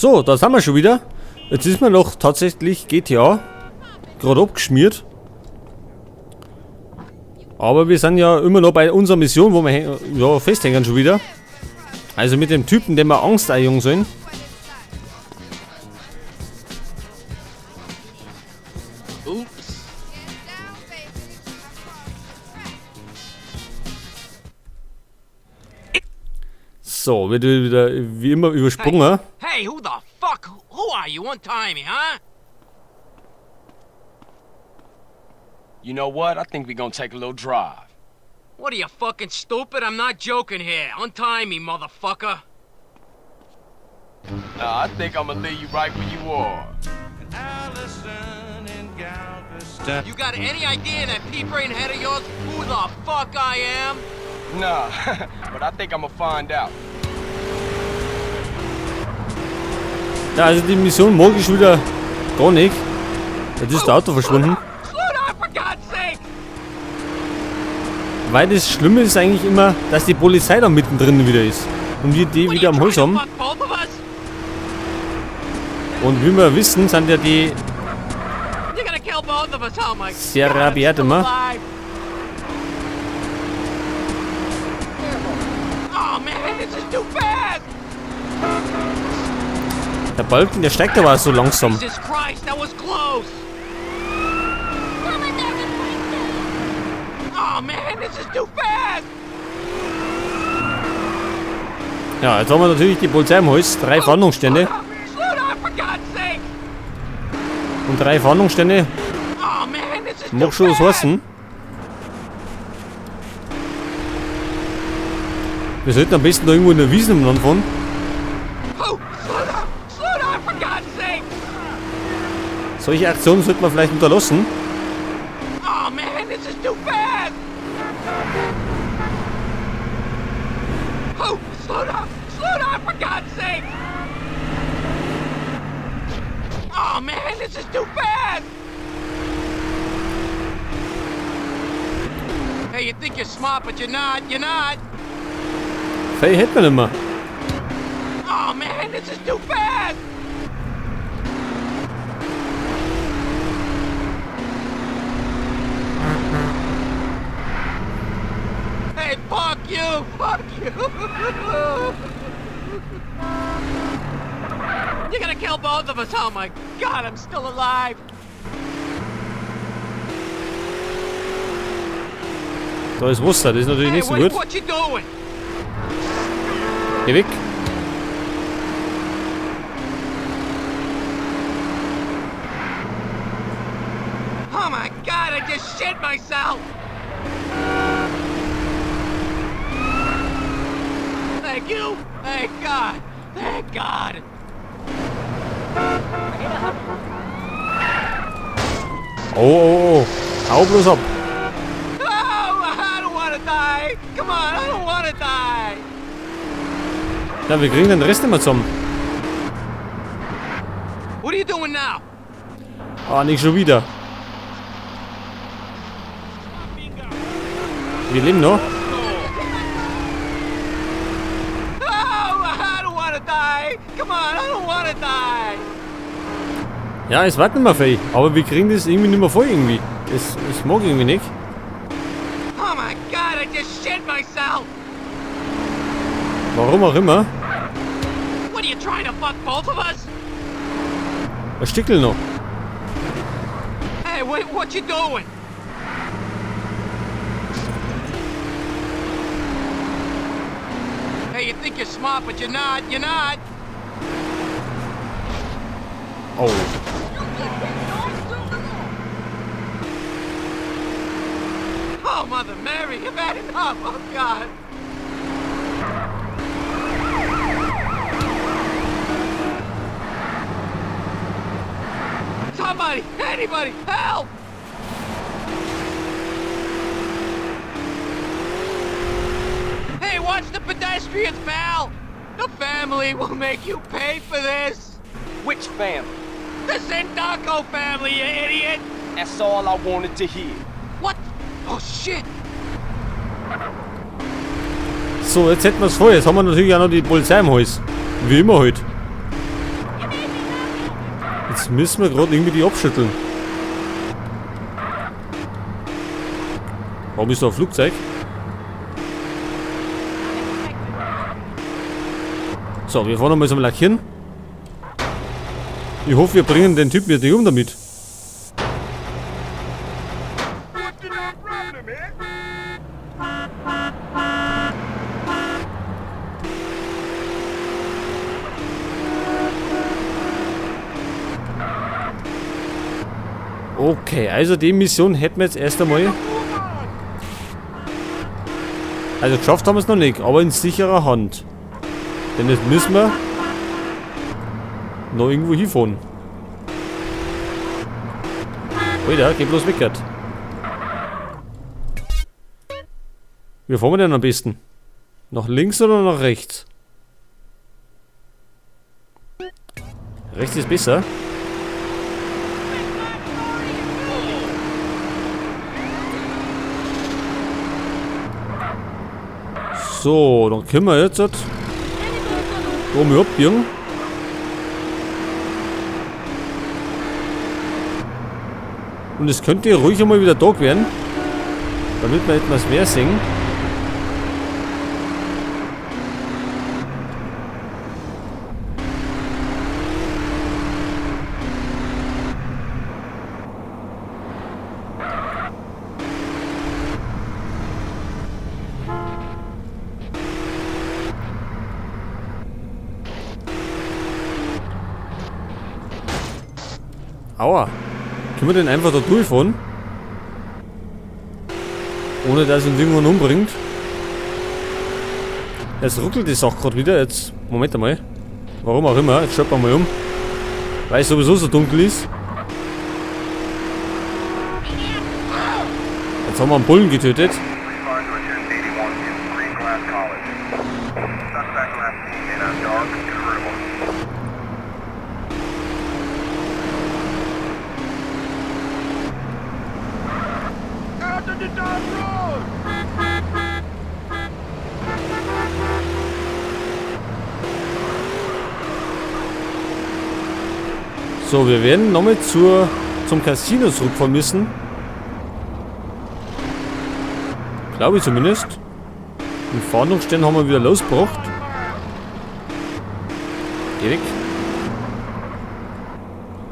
So, da sind wir schon wieder. Jetzt ist mir noch tatsächlich GTA gerade abgeschmiert. Aber wir sind ja immer noch bei unserer Mission, wo wir ja, festhängen schon wieder. Also mit dem Typen, dem wir Angst einjagen sollen. Oops. So, wird wieder wie immer übersprungen. Hey, who the fuck? Who are you? Untie me, huh? You know what? I think we gonna take a little drive. What are you, fucking stupid? I'm not joking here. Untie me, motherfucker. Nah, I think I'm gonna leave you right where you are. You got any idea in that pea-brain head of yours who the fuck I am? Nah, but I think I'm gonna find out. Ja, also die Mission mag ich wieder gar nicht. Jetzt ist das Auto verschwunden. Slow down, for God's sake! Weil das Schlimme ist eigentlich immer, dass die Polizei da mittendrin wieder ist. Und wir die What are wieder you am Hals trying to haben. fuck both of us? Und wie wir wissen, sind ja die You're gonna kill both of us. Oh my sehr God, I'm rabiat still immer. alive. Oh man, this is too fast! Der Balken, der steigt aber auch so langsam. Jesus Christ, that was close! Oh man, this is too fast! Ja, jetzt haben wir natürlich die Polizei am Hals. 3 Fahndungsstände. Slow down, for God's sake! Und 3 Fahndungsstände. Oh man, this is too Mag schon was fast! heißen. Wir sollten am besten da irgendwo in der Wiese umeinander fahren. Oh, slow down! Slow down, for God's sake! Solche Aktionen sollte man vielleicht unterlassen. Oh man, this is too fast! Oh, slow down! Slow down, for God's sake! Oh man, this is too fast! Hey, you think you're smart, but you're not. You're not. Fei hätten wir nicht mehr. Oh man, this is too fast! Hey, fuck you! Fuck you! You're gonna kill both of us! Oh my God, I'm still alive! Da ist Wasser, das ist natürlich Hey, nicht so gut. what you doing? Geh weg. Oh my God, I just shit myself! Thank you! Thank God! Thank God! Oh, oh, oh. Hau bloß ab. Oh, I don't wanna die! Come on, I don't wanna die! Ja, wir kriegen den Rest nicht mehr zusammen. What are you doing now? Ah, nicht schon wieder. Wir leben noch. Oh, I don't wanna die! Come on, I don't wanna die! Ja, es wird nicht mehr viel, aber wir kriegen das irgendwie nicht mehr voll irgendwie. Es mag irgendwie nicht. Oh my God, I just shit myself! Warum auch immer. What are you trying to fuck both of us? Ein Stickel noch. Hey, wait, what you doing? Hey, you think you're smart, but you're not. You're not. Oh. Oh, Mother Mary, you've had enough. Oh, God. Somebody, anybody, help! Hey, watch the pedestrians, pal! The family will make you pay for this! Which family? The Sindacco family, you idiot! That's all I wanted to hear. What? Oh, shit! So, jetzt hätten wir's voll. Jetzt haben wir natürlich auch noch die Polizei im Hals. Wie immer halt. Jetzt müssen wir gerade irgendwie die abschütteln. Warum ist da ein Flugzeug? So, wir fahren nochmal zum Lackieren. Ich hoffe, wir bringen den Typen jetzt nicht um damit. Okay, also die Mission hätten wir jetzt erst einmal. Also geschafft haben wir es noch nicht, aber in sicherer Hand. Denn jetzt müssen wir noch irgendwo hinfahren. Alter, geh bloß weg, Gerd. Wie fahren wir denn am besten? Nach links oder nach rechts? Rechts ist besser. So, dann können wir jetzt da mal abbiegen. Und es könnte ruhig einmal wieder Tag werden, damit wir etwas mehr sehen. Aua. Können wir denn einfach da durchfahren? Ohne dass uns irgendwann umbringt. Jetzt ruckelt die Sache gerade wieder. Jetzt, Moment einmal. Warum auch immer. Jetzt schaut man mal um. Weil es sowieso so dunkel ist. Jetzt haben wir einen Bullen getötet. So, wir werden nochmal zum Casino zurückfahren müssen. Glaube ich zumindest. Den Fahndungsstern haben wir wieder losgebracht. Geh weg.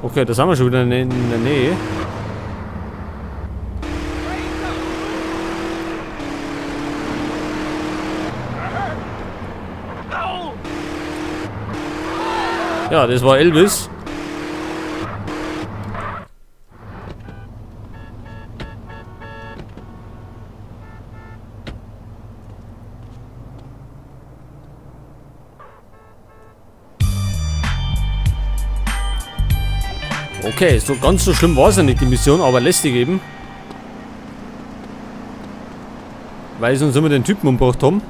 Okay, da sind wir schon wieder in der Nähe. Ja, das war Elvis. Okay, so ganz so schlimm war es ja nicht, die Mission, aber lästig eben. Weil sie uns immer den Typen umgebracht haben.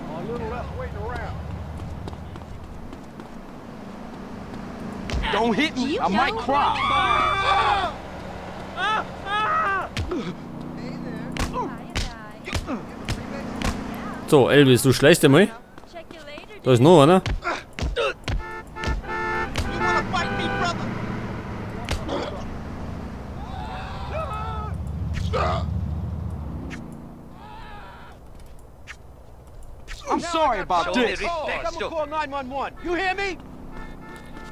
Don't hit me, I might cry. So, Elvis, du schleichst einmal. Da ist noch einer. I'm sorry about this.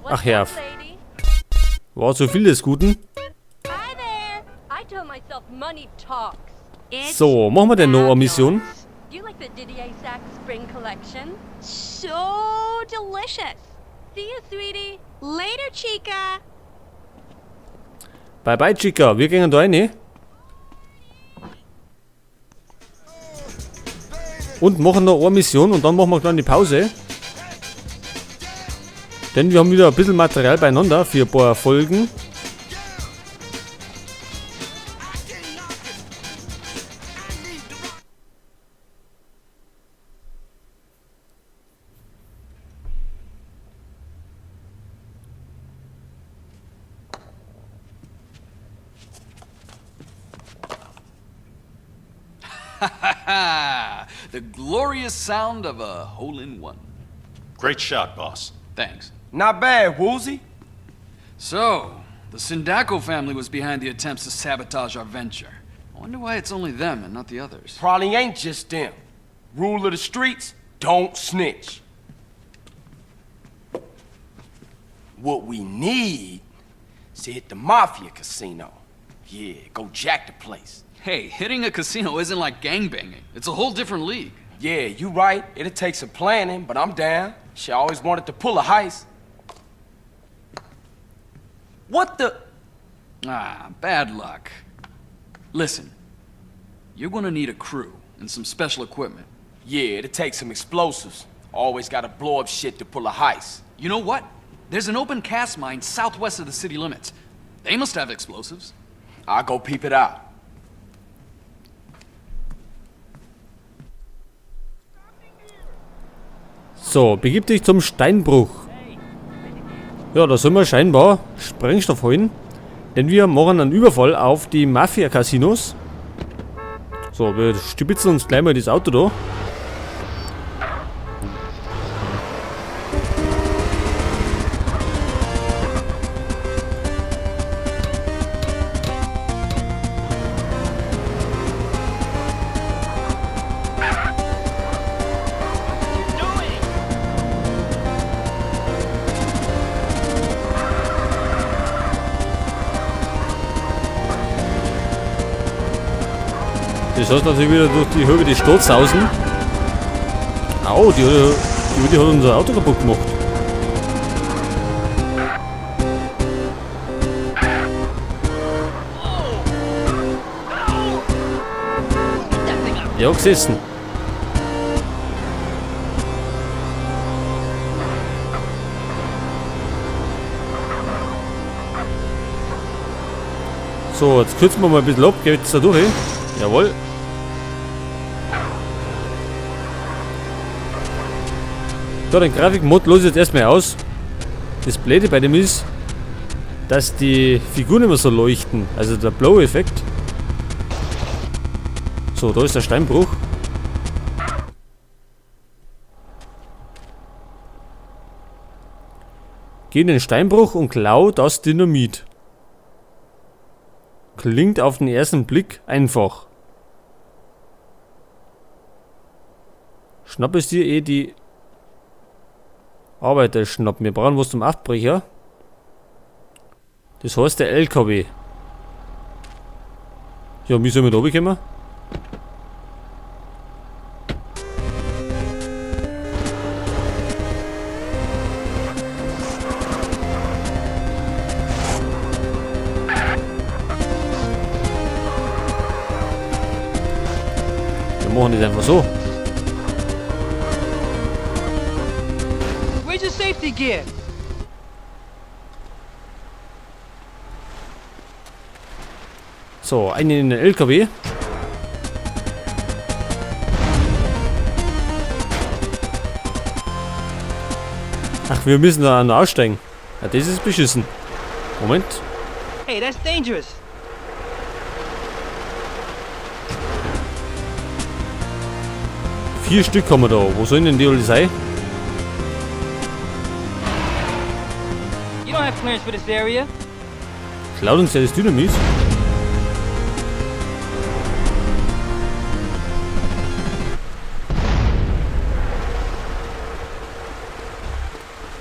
Ach ja. War zu viel des Guten. So, machen wir denn noch eine Mission? Do you like the Didier Sachs Spring Collection? So delicious. See you, sweetie. Later, Chica. Bye bye, Chica. Wir gehen da rein. Und machen noch eine Mission und dann machen wir gleich eine Pause. Denn wir haben wieder ein bisschen Material beieinander für ein paar Folgen. The glorious sound of a hole-in-one. Great shot, boss. Thanks. Not bad, Woozie. So, The Sindacco family was behind the attempts to sabotage our venture. I wonder why it's only them and not the others. Probably ain't just them. Rule of the streets, don't snitch. What we need is to hit the Mafia casino. Yeah, go jack the place. Hey, hitting a casino isn't like gangbanging. It's a whole different league. Yeah, you right. It'll take some planning, but I'm down. She always wanted to pull a heist. What the? Ah, bad luck. Listen, you're gonna need a crew and some special equipment. Yeah, it'll take some explosives. Always gotta blow up shit to pull a heist. You know what? There's an open cast mine southwest of the city limits. They must have explosives. I'll go peep it out. So, begib dich zum Steinbruch. Ja, da sollen wir scheinbar Sprengstoff holen. Denn wir machen einen Überfall auf die Mafia-Casinos. So, wir stibitzen uns gleich mal das Auto da. Das heißt natürlich wieder durch die Höhe die Sturzhausen. Au, die hat unser Auto kaputt gemacht. Ja, gesessen. So, jetzt kürzen wir mal ein bisschen ab. Geht's da durch? Jawohl. So, den Grafikmod los jetzt erstmal aus. Das Blöde bei dem ist, dass die Figuren immer so leuchten. Also der Blow-Effekt. So, da ist der Steinbruch. Geh in den Steinbruch und klau das Dynamit. Klingt auf den ersten Blick einfach. Schnapp es dir eh die Arbeiter schnappen. Wir brauchen was zum Abbrecher. Das heißt der LKW. Ja, wie sollen wir da runterkommen? Wir machen das einfach so. Where's your safety gear? So, einen in den LKW. Ach, wir müssen da noch aussteigen. Ja, das ist beschissen. Moment. Hey, that's dangerous. 4 Stück haben wir da. Wo sollen denn die alle sein? You don't have clearance for this area. Klaut uns ja das Dynamit.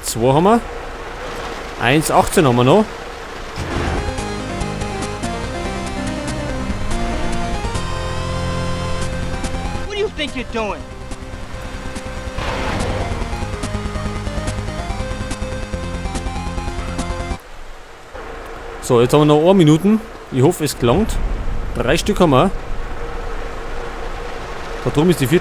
2 haben wir. 1,18 haben wir noch. What do you think you're doing? So, jetzt haben wir noch 1 Minute. Ich hoffe, es gelangt. 3 Stück haben wir. Da drüben ist die 4.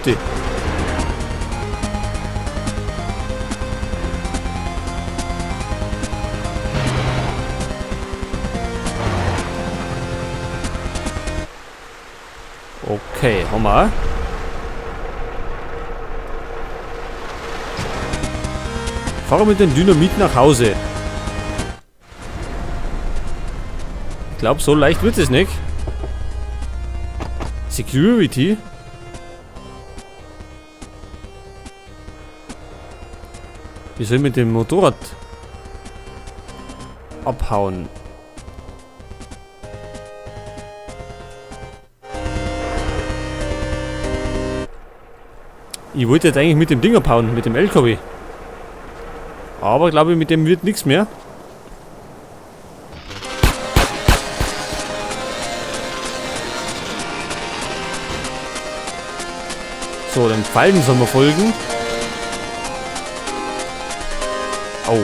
Okay, haben wir. Fahre mit dem Dynamit nach Hause. Ich glaub, so leicht wird es nicht. Security. Wir sollen mit dem Motorrad abhauen. Ich wollte jetzt eigentlich mit dem Ding abhauen, mit dem LKW. Aber glaube ich, mit dem wird nichts mehr. So, den Pfeilen sollen wir folgen. Au.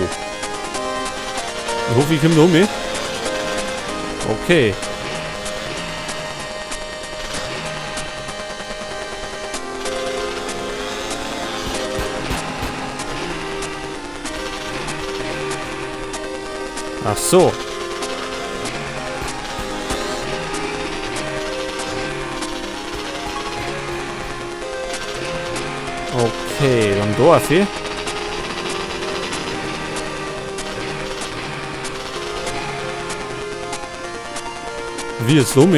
Ich hoffe, ich komme da um. Okay. Ach so. Okay, dann da auf hier. Wie jetzt um?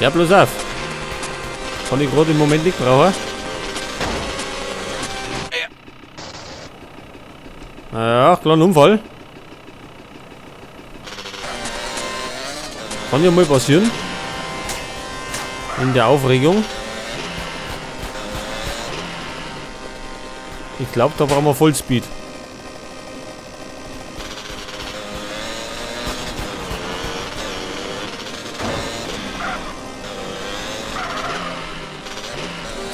Ja, bloß auf. Kann ich gerade im Moment nicht brauchen. Ja, kleiner Unfall. Kann ja mal passieren. In der Aufregung. Ich glaub, da brauchen wir Vollspeed.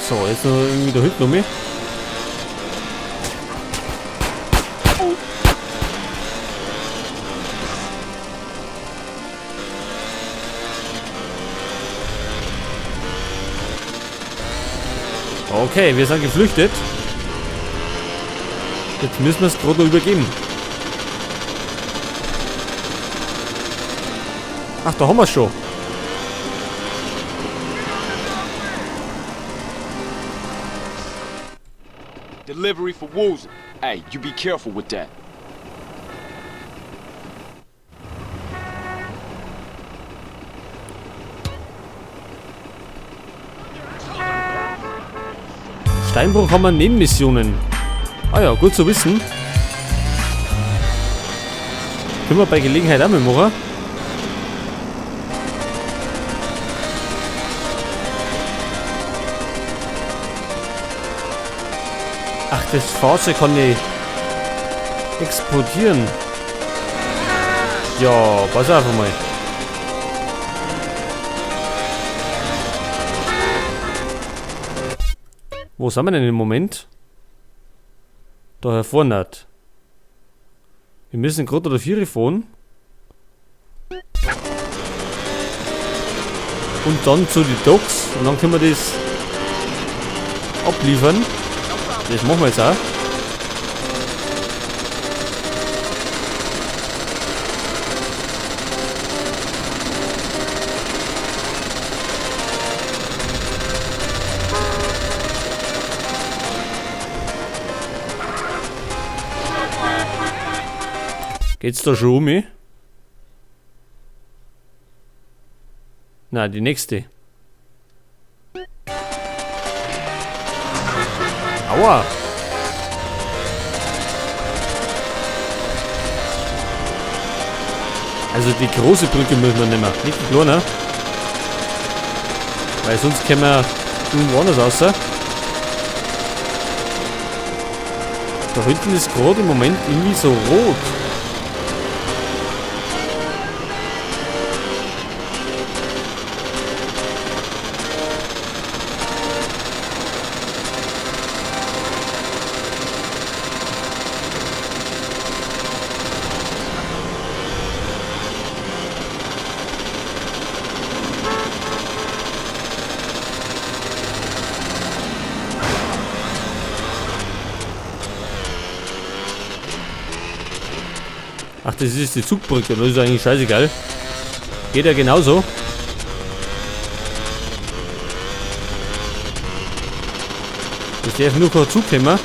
So, jetzt noch irgendwie da hinten um mich. Okay, wir sind geflüchtet. Jetzt müssen wir es gerade noch übergeben. Ach, da haben wir's schon. Delivery for Woozie. Hey, you be careful with that. Steinbruch haben wir Nebenmissionen. Ah ja, gut zu wissen. Können wir bei Gelegenheit auch mal machen. Ach, das Fahrzeug kann ich explodieren. Ja, pass auf einmal. Wo sind wir denn im Moment? Da hervorne. Wir müssen gerade da 4 fahren. Und dann zu den Docks. Und dann können wir das abliefern. Das machen wir jetzt auch. Geht's da schon um mich? Na, die nächste. Aua! Also die große Brücke müssen wir nehmen, nicht die kleine. Weil sonst kämen wir irgendwo anders raus. Da hinten ist gerade im Moment irgendwie so rot. Ach, das ist die Zugbrücke, das ist eigentlich scheißegal. Geht ja genauso. Das darf nur kein Zug kommen.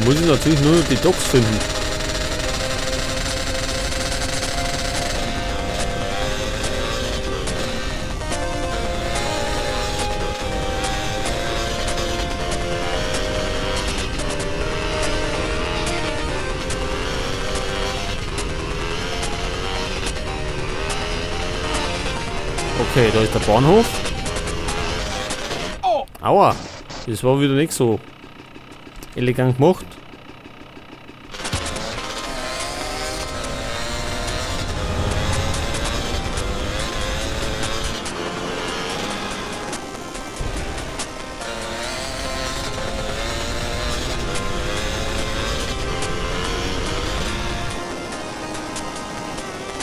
Muss ich natürlich nur die Docks finden. Okay, da ist der Bahnhof. Aua, das war wieder nicht so elegant gemacht.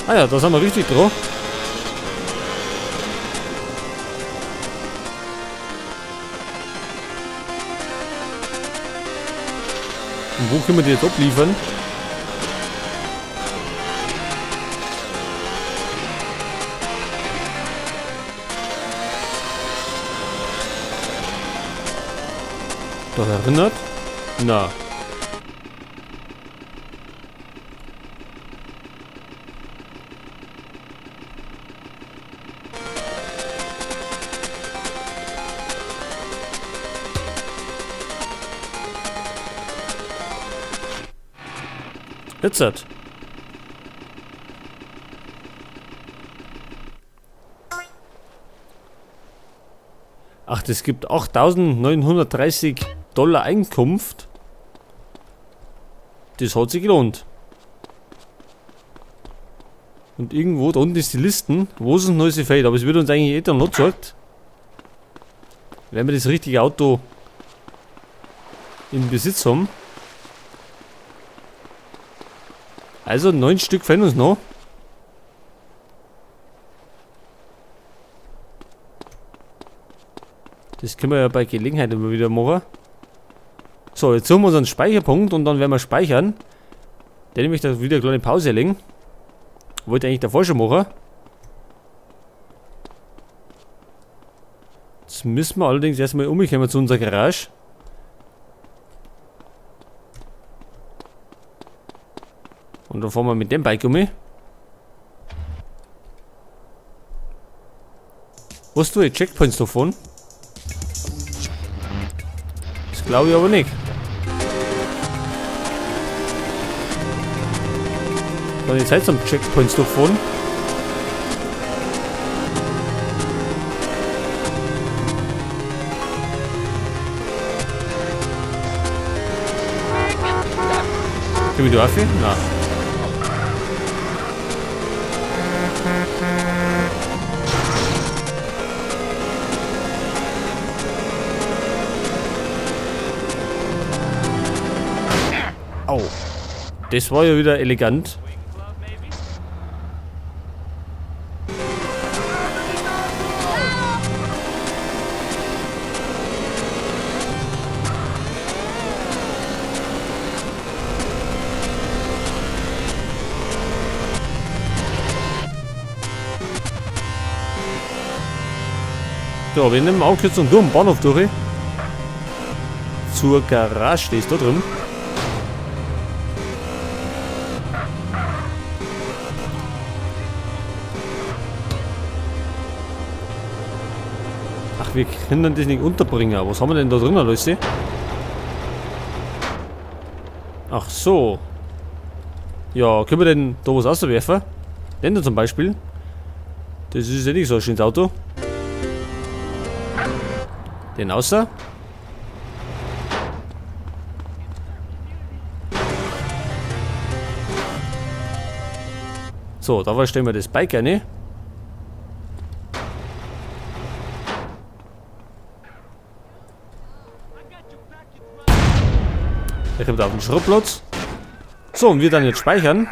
Ah ja, da sind wir richtig drauf. Und wo können wir die jetzt abliefern? Doch erinnert? Na. Jetzt hat. Ach, das gibt 8.930 Dollar Einkunft. Das hat sich gelohnt. Und irgendwo da unten ist die Listen, wo es uns noch fehlt. Aber es wird uns eigentlich eh dann noch gezeigt. Wenn wir das richtige Auto in Besitz haben. Also 9 Stück fehlen uns noch. Das können wir ja bei Gelegenheit immer wieder machen. So, jetzt suchen wir uns einen Speicherpunkt und dann werden wir speichern. Denn ich möchte wieder eine kleine Pause legen. Wollte eigentlich davor schon machen. Jetzt müssen wir allerdings erstmal umkommen zu unserer Garage. Und dann fahren wir mit dem Bike um. Was tue ich? Checkpoints davon? Das glaube ich aber nicht. Kann ich Zeit zum Checkpoints durchfahren? Können wir da rauf? Nein. Au. Das war ja wieder elegant. So, wir nehmen auch kurz und durch den Bahnhof durch. Zur Garage, die ist da drin. Ach, wir können das nicht unterbringen. Was haben wir denn da drin, Leute? Ach so. Ja, können wir denn da was rauswerfen? Den da zum Beispiel. Das ist ja nicht so ein schönes Auto. Den außer. So, da stellen wir das Bike rein. Der kommt auf den Schrottplatz. So, und wir dann jetzt speichern.